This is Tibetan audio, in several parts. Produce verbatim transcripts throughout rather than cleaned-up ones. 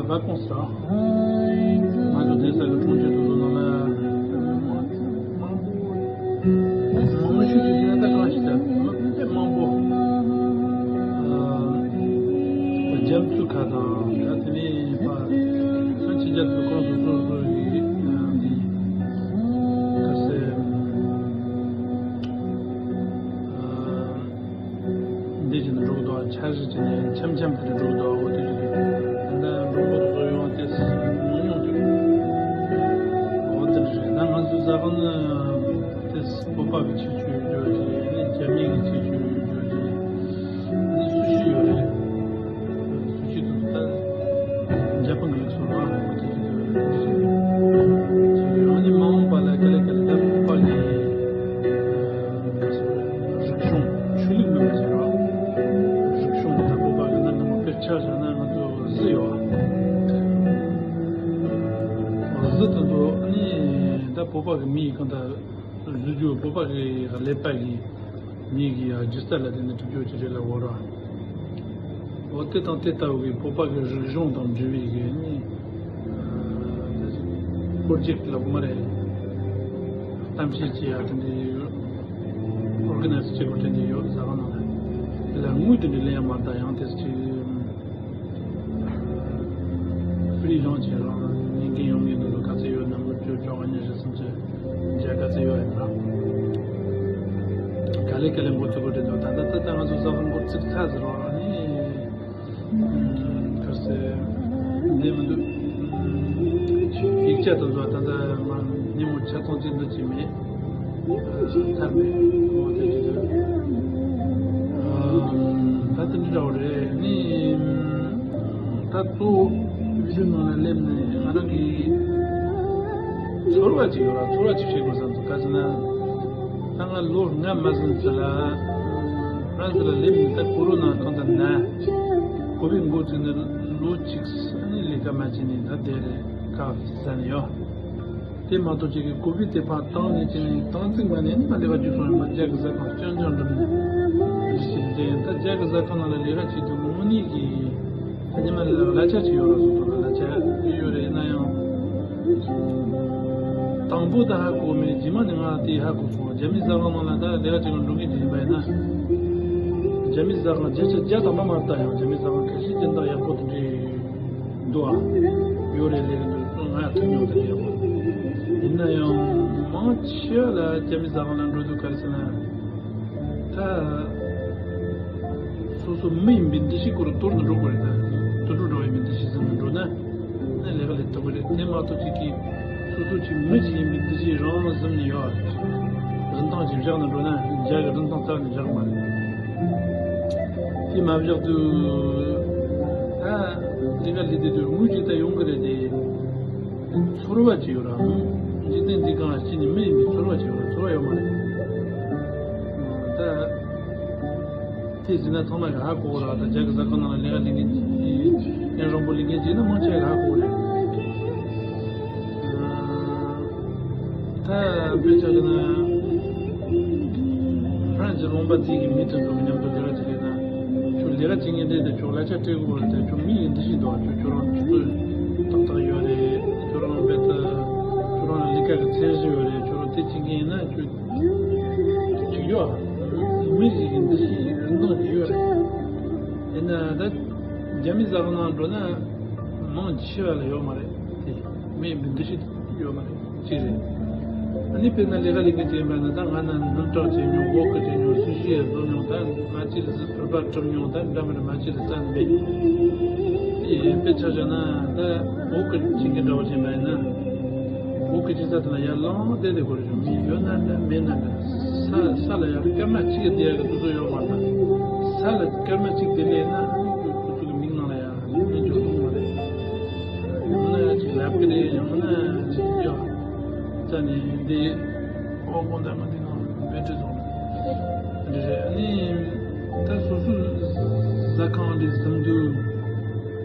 ལ་ཁོངས་སུ་ར། ང་ཚོ་དེ་ས་གི་གྲོང་ཁྱེར་དེ་ཚོ་ནང་ལ་མང་པོ། མང་ཤོས་ཀྱི་ས་ད་གང་ཞིག་ད་དཔེ་མང་པོ། རྒྱ་མཚོ་ཁ་དང་ད་དེ་ནས་ཕར་ཕྱི་རྒྱལ་དུ་ཁོང་སོ་སོ་སོ་ཡི་ག་ཟེར། འདི་བྱས་ནས་འགྲོ་གི་འདུག་འཆར་གཞི་བྱས་ནས་འཆམ་འཆམ་དེ་འདྲ་འགྲོ་གི་འདུག་འོ་དེ་བྱས་ནས་ད་ལྟ་མགྲོན་པོ་ཚོ་ཡོང་དེ་མང་ཉུང་དེ་འོ་དེ་འདྲ་རེད། ད་ང་ཚོའི་ཟ་ཁང་ནི་དེ་བོད་པ་གི་ཆེད་སྤྱོད་ཡོད་ཅིག་ནི་རྒྱ་མི་གི་ཆེད་སྤྱོད་ཡོད་ཅིག་ནི་སུ་ཤི་ཡོད་རེད། སུ་ཤི་དུ་ད་འཇར་པན་གི་ལུགས་སུ་རང་དེ་བྱས་ནས་ཨ་ནི་མ་འོངས་པ་ལ་ག་ལེ་ག་ལེ་ད་བོད་པ་གི་རིག་གཞུང་ཆོས་ལུགས་མིན་པ་ཞིག་རེད། རིག་གཞུང་དང་བོད་པ་གི་གནའ་སྔ་མོ་དཔེར་ཆ་བཞག་ན་ང་ཚོ་གཟི་ཡོད། གཟི་དེ་ཚོ་ནི་ད་བོད་པ་གི་མི་ཡི་གང་ལྟར་གཟི་བརྗིད་བོད་པ་གི་ཀླད་པ་གི་མི་གི་སྒྱུ་རྩལ་ལ་བརྟེན་ནས་གྲུབ་རྒྱུ་ཅིག་རེད་ལ་འོ་ར། འོ་དེ་དང་དེ་ལྟ་བུ་གི་བོད་པ་གི་རིག་གཞུང་དང་འབྲེལ་བའི་གི་ནི་པོ་རོ་ཇེཀ་ལ་མ་རེད། གཏམ་བཤད་བྱེད་ཡག་དེ་འདྲ་ཡོད། ཨོར་ག་ནའི་ཛི་བྱེད་དགོས་དེ་འདྲ་ཡོད་ཟ་ཁང་ནང་ལ། དེ་ལ་དངུལ་དེ་འདྲ་ལེན་ཡག་མ་རེད། ད་ཡང་དེ་ཅིག་ཧྥི་རི་ལོན་བྱས་རང་ཉིན་རྒན་ཡོང་ངེས་འདུག་ག་ཚོད་ཡོད་ན་མི་བཅུ་བཅོ་ལྔ་ཉི་ཤུ་སུམ་ཅུ་བརྒྱ་ག་ཚོད་ཡོད་ཡིན་ན། ག་ལེ་ག་ལེ་འགོ་ཚུགས་དགོས་དེ་འདུག་ད་ལྟ་ད་ལྟ་ང་ཚོ་ཟ་ཁང་འགོ་ཚུགས་ཚར་ཟེར་རོགས་རང་ནི། ག་ཟེར། བསྡད་མི་འདུག་ཡིག་ཆ་དེ་ཚོ་ད་ལྟ་མ་ཉིན་མོ་ཆ་ཚང་གཅིག་འདུག་གཅིག་མེད། ཐར་མེད། འོ་དེ་ཅི་འདུག་ད་དེ་འདྲ་འདྲ་བོ་རེད་ནི། ད་གཙོ་བོ་བི་ལི་ནང་ལ་སླེབས་ནས་ང་རང་གི་ཚོར་བ་ཅིག་ཡོད་ར། ཚོར་བ་ཅིག་བཤད་དགོས་བསམ་སོང་། ག་ཟེར་ན། ད་ང་ལོ་ལྔ་མ་ཟིན་ཙམ་ལ་ཕ་རན་སི་ལ་སླེབས་ནས་ད་ཀོ་རོ་ན་གང་ལྟར་ན་ཀོ་བིད་འགོ་བཙུགས་ནས་ལོ་གཅིག་ནས་ལས་ཀ་མ་བྱས་ནས་ད་བསྡད་རེད་ཁ་ཟ་ནས་ཡོད། དེ་མ་གཏོགས་ཅིག་གི་ཀོ་བིད་དེ་ཕར་བཏང་ནས་བྱས་ནས་བཏང་ཚིག་མ་ནས་ནི་མ་ལས་ཀ་བཅུ་སོང་ཡོད་མ། རྒྱ་གི་ཟ་ཁང་སྐྱོན་ཅང་འགྲུབ་ནས་ཞིག་བསྡད་ཡིན། ད་རྒྱ་གི་ཟ་ཁང་ནང་ལ་ལས་ཀ་བྱེད་དུས་དངོས་གནས་ཀྱི། ད་ཉི་མ་ལ་གླ་ཆ་ཅིག་ཡོད་ར་སོ་སོ་ལ་གླ་ཆ་ཡོད་རེད། ཡིན་ན་ཡང་དང་པོ་ད་ཧ་གོ་མེད། རྗེས་མ་ནས་ང་དེ་ཧ་གོ་སོང་། རྒྱ་མི་ཟ་ཁང་ནང་ལ་ད་ལས་ཀ་ཅིག་ལ་འགྲོ་མཁན་ཅིག་ཡིན་པ་ཡིན་ན། རྒྱ་མི་ཟ་ཁང་བརྒྱ་ཆ་བརྒྱ་དང་མ་མ་ལྟ་ཡང་རྒྱ་མི་ཟ་ཁང་ཁ་ཤས་སྦྱིན་བདག་ཡག་པོ་དེ་འདྲ་འདུག་ཨ། ཡོད་རེད་ལས་ཀ་འདུག་ང་ཐུག་མྱོང་ད་ཡག་པོ། ཡིན་ན་ཡང་མང་ཆེ་བ་ལ་རྒྱ་མི་ཟ་ཁང་ལ་འགྲོ་དུས་ག་རེ་ཟེར་ན། ད། སོ་སོ་མི་ཡིན་པའི་འདུ་ཤེས་སྐོར་གཏོར་ནས་འགྲོ་དགོས་རེད་ད། དུད་འགྲོ་འདྲ་བ་ཡིན་པའི་འདུ་ཤེས་ཟིན་ནས་འགྲོ་ན། ནས་ལས་ཀ་ལས་ཐུབ་ཀྱི་རེད། དེ་མ་གཏོགས་ཅིག་གིས་སོ་སོ་ཅིག་མི་ཅིག་ཡིན་པའི་འདུ་ཤེས་རང་རང་ཟིན་ནས་ཡོད་རེད། རིན་ཐང་ཅིག་བཞག་ནས་འགྲོ་ན་རྒྱ་གི་རིན་ཐང་རྩ་ནས་བཞག་མ་རེད། དེ་མ་བཞག་དུས་ད་ལས་ཀ་ལས་དེ་དུས་དངུལ་ཅིག་ད་ཡོང་གི་རེད་དེ། ཚོར་བ་ཅིག་ཡོད་ར། འཇིག་རྟེན་འདི་སྒང་སྐྱེས་ནས་མི་ཡིན་པའི་ཚོར་བ་ཅིག་ཡོད་ར། ཚོར་བ་ཡོད་མ་རེད། ད། དེ་ཟིན་ན་ཚང་མ་གིས་ཧ་གོ་གི་རེད། ད་རྒྱ་གི་ཟ་ཁང་ནང་ལ་ལས་ཀ་ལས་མཁན་གྱི་ཡུན་རིང་པོ་ལས་མཁན་ཅིག་ན་མང་ཆེ་གིས་ཧ་གོ་གི་རེད། ད་དཔེ་ཆ་བཞག་ན་ཧྥ་རན་སི་ལུང་པ་དེ་གི་མི་དེ་ཚོ་གི་མཉམ་དུ་ལས་ཀ་བྱེད་ཀྱི་ན། ཁྱོད་ལས་ཀ་བྱེད་མཁན་རེད་དེ་ཁྱོད་གླ་ཆ་སྤྲད་དགོས་རེད་དེ། ཁྱོད་མི་ཡིན་འདི་ཞིག་འདུག་ཁྱོད་ཁྱོད་རང་ཆུ་ཚོད་ཏག་ཏག་ཡོད་རེད། ཁྱོད་རང་དཔེ་ད་ཁྱོད་རང་ལས་ཀ་གི་ཚད་གཞི་ཡོད་རེད། ཁྱོད་རང་དེ་བྱེད་མཁན་ཡིན་ན་ཁྱོད། ཅིག་ཡོད། མི་ཞིག་གི་འདུ་ཤེས་རིན་ཐང་ཅིག་ཡོད་རེད། ཡིན་ན་ད་རྒྱ་མི་ཟ་ཁང་ནང་འགྲོ་ན་མང་ཆེ་བ་ལ་ཡོད་མ་རེད་དེ། མི་ཡིན་པའི་འདུ་ཤེས་ཡོད་མ་རེད། གཅིག་རེད། ཨ་ནི་དཔེར་ན་ལས་ཀ་ལས་མཁན་ཅིག་ཡིན་པ་ན་ད་ང་ན་སྣུམ་ཁྲག་བྱེད་མྱོང་། ཝོ་ཀི་བྱེད་མྱོང་། སུ་ཤི་ཡང་བཟོ་མྱོང་། ད་མ་ཅི་རེད་ཟེར་བོད་པ་བཀྲུམ་མྱོང་། ད་འདྲ་མི་འདྲ་མ་ཅི་རེད་རྩ་ནས་མེད། དེ་དཔེ་ཆ་བཞག་ན་ད་ཝོ་ཀི་བྱེད་མཁན་འདྲ་བོ་ཅིག་ཡིན་པ་ཡིན་ན། འོ་སྐད་ཆ་ས་དེ་ལ་ཡར་ལངས་བསྡད་དེ་དགོས་རེད། མི་ཡོད་ན་འདྲ་མེད་ན་འདྲ། ས་ས་ལ་ཡར་སྐར་མ་གཅིག་བསྡད་ཡག་གི་དུས་ཚོད་ཡོད་མ་རེད། ས་ལ་སྐར་མ་གཅིག་བསྡད་ལས་ན་ཁོ་ཚོ་གི་མིག་ནང་ལ་ཡང་མི་འཇོག་ཐུབ་མ་རེད། ཡང་ན་ཡང་ཅིག་ལབ་ཀྱི་རེད། ཡང་ན་ཅིག་ཡོད་རྩ་ནས་འདི་ཨོ་དགོང་དག་མ་འདི་ནང་བེད་སྤྱོད་བཟོ་འདི་རེད། ཨ་ནི་ད་སོ་སོའི་ཟ་ཁང་འདི་ཟིན་དུས།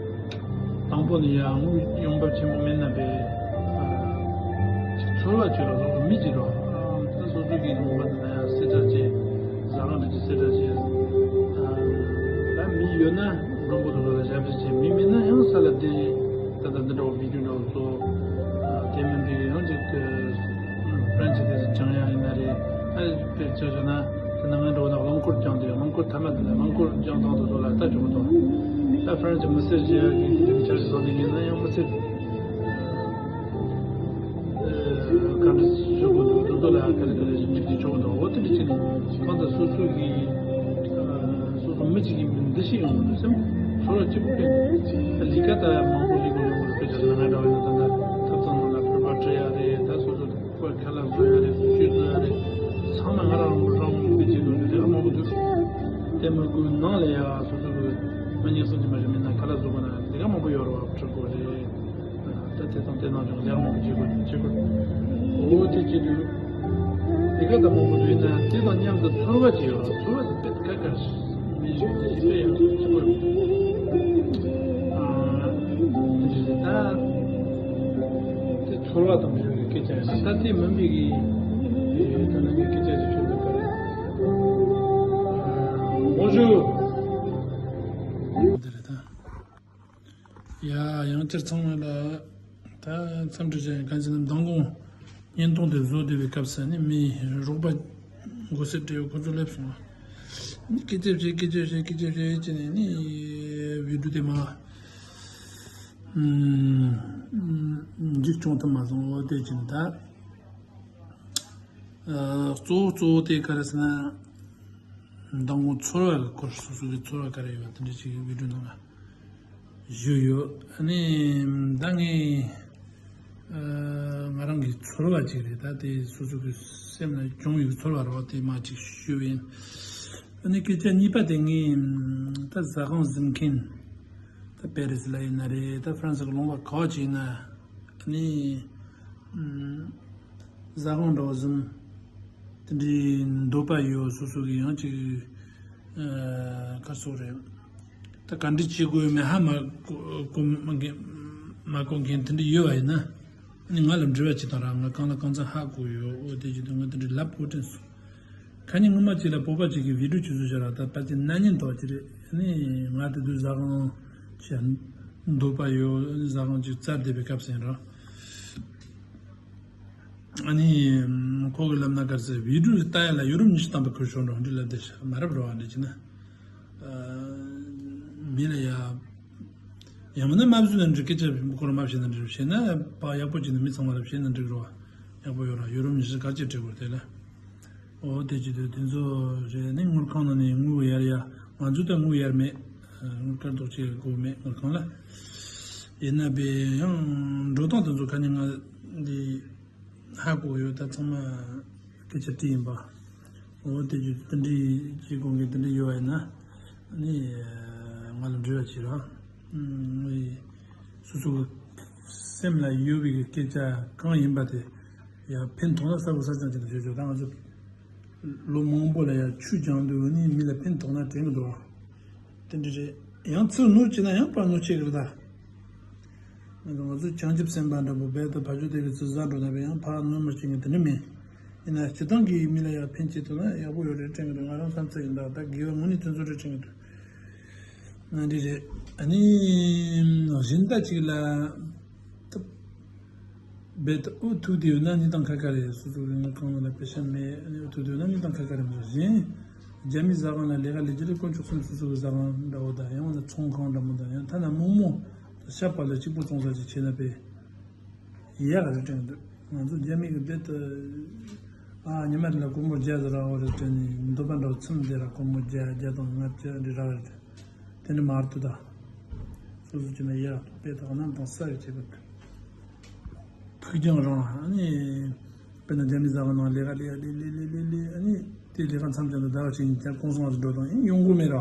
དང་པོ་ནས་ཡང་དངུལ་ཡོང་འབབ་ཆེན་པོ་མེད་ན་པས། ཚོར་བ་བྱེད་རོགས། སོ་སོ་མི་བྱེད་རོགས། ད་སོ་སོ་གི་ལུང་པ་དེ་ན་ཡང་གསལ་བསྒྲགས་བྱེད། ཟ་ཁང་འདྲ་ཅིག་གསལ་བསྒྲགས་བྱེད། ད་མི་ཡོད་ན་མགྲོན་པོ་དེ་ཚོ་ལ་ཞབས་ཕྱི་བྱེད། མི་མེད་ན་ཡང་ས་ལ་བསྡད། རྒྱུ་འདྲ་བོ་ཚོ། དེ་མིན་པའི་ཡང་ཅིག་ཕ་རན་སི་དེ་སྦྱང་ཡ་ཡིན་ན་རེད། ཨ་དཔེར་ཆ་བཞག་ན་དེ་ནང་ང་འགྲོ་ན་རླངས་འཁོར་སྦྱང་དུས་རླངས་འཁོར་ཐ་མ་དེ་ལ་རླངས་འཁོར་སྦྱང་སྟངས་དེ་ཚོ་ལ་ལྟ་ཆོག་གི་འདུག་ད་ཕ་རན་སི་མི་སེར་བྱེད་ཡ་གི་དེ་འདྲའི་ཆ་ཞིག་བཟོ་ནས་ཡིན་ན་ཡང་མི་སེར་ག་འདྲ་བཟོ་དགོས་འདུག་དེ་ཚོ་ལ་ག་ལེ་ག་ལེ་འཇིགས་སྐྲག་ཆོག་གི་འདུག་འོ་དེ་འདྲ་བྱས་ནས་གང་ལྟར་སོ་སོ་གི་སོ་སོ་མི་གཅིག་གི་འདུ་ཤེས་ཡོང་གི་འདུག་སེམས་ཚོར་བ་གཅིག་པུ་སྤེལ། ལས་ཀ་ད་མང་པོ་ལས་དགོས་ཡོང་གི་དཔེ་ཆ་ང་འདྲ་བ་ཡིན་ན་ད་ལྟ་ཐབ་ཚང་ནང་ལ་བོད་པ་འབྲི་ཡ་རེད། ད་སོ་སོ་ཁོའི་ཁ་ལག་བཟོ་ཡ་རེད། བཟོ་བཅོས་བཟོ་ཡ་རེད། ཚང་མ་ང་རང་རང་དཔེ་བྱེད་དགོས་འདུག་ལས་ཀ་མང་པོ་འདུག་དེ་མ་དགོས་ནང་ལ་ཡ་སོ་སོ་གི་མི་ཉག་སོང་ཅི་མ་རེད། མིན་ན་ཁ་ལག་བཟོ་དགོས་ན་ལས་ཀ་མང་པོ་ཡོད་རེད་བ། འབྲི་དགོས་རེད། ད་དེ་དང་དེ་ནང་སྦྱོང་ལས་མང་པོ་བྱེད་དགོས་བྱེད་དགོས། འོ་དེ་བྱེད་དུས་དེ་ག་ད་མང་པོ་ཡིན་ན་དེ་དང་མཉམ་དུ་ཚོར་བ་ཅིག་ཡོད། ཚོར་བ་དེ་དཔེ་ཁ་ཁ་མི་ཞིག་དེ་དཔེ་ཡང་ཚོར་བ་ཨ་དེ་ད་དེ་ཚོར་བ་དང་འབྲེལ་བའི་སྐད་ཆ་ཡིན་ན། ད་དེ་མིན་པའི་གི་ད་ནང་གི་སྐད་ཆ་ཅིག་ཤོད་ན་ག་རེ། ཨ་ངོ་ཤུ། འདི་རེད་ད། ཡ། ཡང་བསྐྱར་ཚང་མ་ལ་ད་འཚམས་འདྲི་བྱ་ཡིན། གང་ཅི་ན་མདང་དགོང་བརྙན་ཐུང་དེ་བཟོ་བསྡད་པའི་སྐབས་སུ་ནི་མི་རོགས་པ་མགོ་སེར་སྤྲས་ཡོད་ཁོ་ཚོ་སླེབས་སོང་། སྐད་ཆ་བཤད་སྐད་ཆ་བཤད་སྐད་ཆ་བཤད་བྱས་ནས་ནི་བི་ཌིའོ་དེ་མ་མཇུག་སྐྱོང་ཐུབ་མ་སོང་། འོ་དེ་བྱས་ནས་ད་གཙོ་བོ་གཙོ་བོ་དེ་ག་རེ་ཟེར་ན། མདང་དགོང་ཚོར་བ་གི་སྐོར། སོ་སོ་གི་ཚོར་བ་ག་རེ་ཡོད་པ་དེ་འདྲ་ཅིག་བི་ཌིའོ་ནང་ལ་བཞུགས་ཡོད། ཨ་ནི་ད་ངས་ཨ་ང་རང་གི་ཚོར་བ་ཅིག་རེད། ད་དེ་སོ་སོ་གི་སེམས་ལ་བྱུང་བའི་ཚོར་བ་རེད་བ། དེ་མ་ཅིག་ཞུས་པ་ཡིན། ཨ་ནི་སྐད་ཆ་གཉིས་པ་དེ་ངས་ད་ཟ་ཁང་འཛིན་མཁན། ད་པེ་རི་སི་ལ་ཡིན་ན་རེད། ད་ཧྥ་རན་སི་གི་ལུང་པ་ག་བ་ཅིག་ཡིན་ན། ཨ་ནི་ཟ་ཁང་འདྲ་བོ་འཛིན། དེ་འདྲའི་འདོད་པ་ཡོད། སོ་སོ་གི་ཡང་ཅིག་ཨ་ག་སོགས་རེད། ད་ག་འདྲ་བྱེད་དགོས་མེད་ཧ་མ་གོ་གོ་མ་གོ་མཁན་དེ་འདྲ་ཡོད་པ་ཡིན་ན། ཨ་ནི་ང་ལ་འབྲེལ་བ་བྱེད་དང་ར། ང་གང་ལ་གང་འཚམ་ཧ་གོ་ཡོད། འོ་དེ་བྱེད་དུས་ང་དེ་འདྲའི་ལབ་དགོས་དྲན་སོང་། ཁ་ཉིན་སྔོན་མ་ཅིག་ལ་བོད་པ་ཅིག་གིས་བི་ཌིའོ་ཅིག་བཟོས་བཞག་ར། ད་ཕལ་ཆེར་ན་ནིང་ཐོག་ཅིག་རེད། ཨ་ནི་ང་དེ་དུས་ཟ་ཁང་ཅིག་འདོད་པ་ཡོད། ཟ་ཁང་ཅིག་བཙལ་བསྡད་པའི་སྐབས་སུ་ཡིན་ར། ཨ་ནི་ཁོ་གིས་ལབ་ན་ག་རེ་ཟེར། བི་ཌིའོ་ལྟ་ཡ་ལ་ཡུ་རོབ་ཉི་ཤུ་ཐམ་པ་ཁུར་ཤོག་འགྲོ་འདི་ལབ་བསྡད་ཤག་མ་རབས་རེད་བ། འདི་བྱས་ན་མི་ལ་ཡ་ཡང་མིན་ན་མ་བཟོས་ན་འགྲིག་སྐད་ཆ་ཁོ་རང་མ་བཤད་ན་འགྲིག་བཤད་ན་ཕར་ཡག་པོ་བྱས་ན་མི་ཚང་མ་ལ་བཤད་ན་འགྲིག་རེད་བ། ཡག་པོ་ཡོད་ར། ཡུ་རོབ་ཉི་ཤུ་ག་ཅིག་འགྲིག་གོ་དེ་ལ། འོ་དེ་བྱེད་དུས་དེ་ཚོ་རེད། ནི་དངུལ་ཁང་ནང་ནས་དངུལ་གཡར་ཡ། ང་ཚོ་ད་དངུལ་གཡར་མེད། དངུལ་སྐར་རྡོག་གཅིག་དགོས་མེད་དངུལ་ཁང་ལ། ཡིན་ན་བས་ཡང་འགྲོ་སྟངས་དེ་ཚོ་ག་ནས་ང་འདི་ཧ་གོ་ཡོད། ད་ཚང་མ་སྐད་ཆ་དྲིས་ཡིན་པ། འོ་དེ་བྱེད་དུས་དེ་འདྲའི་ཅིག་དགོངས་མཁན་དེ་འདྲ་ཡོད་པ་ཡིན་ན། ནི་ང་ལ་འབྲེལ་བ་བྱེད་རོགས། ངའི་སོ་སོ་གི་སེམས་ལ་ཡོད་པའི་སྐད་ཆ་གང་ཡིན་པ་དེ་ཡང་ཕན་ཐོགས་ན་གསལ་པོ་གསལ་རྐྱང་ཅིག་ལ་བརྗོད་ཆོག་ད་ང་ཚོ་ལོ་མང་པོ་ལ་ཡང་ཆོས་སྦྱང་དུས་ནི་མི་ལ་ཕན་ཐོགས་ན་དྲན་གི་འདུག་དེ་འདྲ་རེད། ཡང་ཚུར་ནོར་བྱས་ན་ཡང་ཕར་ནོར་བྱེད་གི་རེད་ད། ང་ཚོ་ང་ཚོ་བྱང་ཆུབ་སེམས་དཔའ་འདྲ་པོ་རྦད་དེ་ཕ་ཆོས་དེ་གི་ཚུར་ཟ་འགྲོ་ན་བས་ཡང་ཕར་ནོར་མ་བྱེད་མཁན་དེ་འདྲ་མེད། ཡིན་ན་སྤྱིར་བཏང་གི་མི་ལ་ཡང་ཕན་བྱེད་ཐུབ་ན་ཡག་པོ་ཡོད་རེད་དྲན་གི་འདུག་ང་རང་བསམ་ཚུལ་ཡིན་ད། ད་དགེ་བ་དངོས་གནས་དེ་ཚོ་རེད་དྲན་གི་འདུག་ང་འདི་རེད། ཨ་ནི་གཞན་དག་ཅིག་ལ་ད་རྦད་དེ་འུ་ཐུག་བསྡད་ཡོད་ན་གནས་སྟངས་ཁ་ཁ་རེད། སོ་སོ་གི་ང་གང་ལ་པེ་ཤ་མེད། ཨ་ནི་འུ་ཐུག་བསྡད་ཡོད་ན་གནས་སྟངས་ཁ་ཁ་རེད་མ་གཏོགས། གཞན་རྒྱ་མིའི་ཟ་ཁང་ལ་ལས་ཀ་ལས་རྒྱུ་རེད། དཀོན་མཆོག་གསུམ་སོ་སོ་གི་ཟ་ཁང་འདྲ་བོ་དང་ཡང་ན་ཚོང་ཁང་འདྲ་མོ་དང་ཡང་ཐ་ན་རྨོ་མོ་ཤ་བག་ལེབ་གཅིག་པོ་བཙོང་ས་ཅིག་བྱས་ན་དཔེ་ཡག་རེད་དྲན་གི་འདུག་ང་ཚོ་རྒྱ་མི་གི་རྦད་དེ་ཨ་ཉི་མ་རེ་ལ་སྒོར་མོ་བརྒྱ་ཟེར་ར་བ་རེད་དྲན་ནས་འདོད་པ་འདྲ་བོ་ཚིམ་བསྡད་ར། སྒོར་མོ་བརྒྱ་བརྒྱ་དང་ལྔ་བརྒྱ་འདྲ་ར་བ་རེད། དེ་འདྲ་མ་རེད་ད། སོ་སོ་ཅི་ན་ཡག་དཔེ་དག་གནམ་དང་ས་ཡི་ཁྱད་པར་འདུག་ཕུགས་རྒྱང་རིང་ཨ་ནི། དཔེར་ན་རྒྱ་མི་ཟ་ཁང་ནང་ལས་ཀ་ལས་ལས་ལས་ལས་ལས་ལས་ཨ་ནི་དེ་ལས་ཀ་མཚམས་བཞག་ནས་ཟླ་བ་གཅིག་གཉིས་ཀྱང་གུང་སེང་ལ་འགྲོ་དང་ཡང་ཡོང་གི་མེད་ར།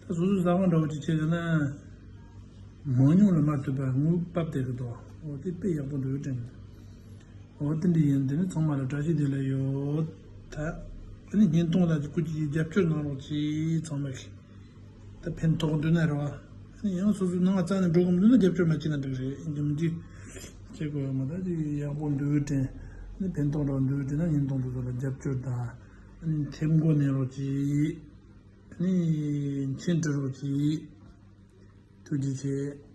ད་སོ་སོའི་ཟ་ཁང་འདྲ་བོ་ཅིག་བྱས་ཟེར་ན། མང་ཉུང་ལ་མ་ལྟོས་པར་དངུལ་ཕབ་བསྡད་ཀྱི་འདུག་འོ་དེ་དཔེ་ཡག་པོ་འདུག་དྲན་གྱི་འདུག་འོ་དེ་འདྲ་ཡིན། དེ་ནི་ཚང་མ་ལ་བཀྲ་ཤིས་བདེ་ལེགས་ཡོད། ད་ཨ་ནི་བརྙན་ཐུང་ལ་སྐུ་མཁྱེན་རྒྱབ་སྐྱོར་གནང་རོགས་གྱིས་ཚང་མ་གིས། ད་ཕན་ཐོགས་འདུག་ན་རེད་བ། ཨ་ནི་ཡང་སོ་སོའི་ནང་རྩ་ནས་འགྲོ་གི་མི་འདུག་ན་རྒྱབ་སྐྱོར་མ་བྱས་ན་འགྲིག་རེད། ཡིན་གྱི་མི་འགྲིག་བྱེད་དགོས་ཡོད་མ་ད་ཅིག་ཡག་པོ་འདུག་དྲན། ཨ་ནི་ཕན་ཐོགས་འདྲ་བོ་འདུག་དྲན་ན་བརྙན་ཐུང་དེ་ཚོ་ལ་རྒྱབ་སྐྱོར་དང་། ཨ་ནི་མཐེབ་མགོ་ནས་རོགས་གྱིས། ཨ་ནི་མཆན་འབྲི་རོགས་གྱིས། ཐུགས་རྗེ་ཆེ།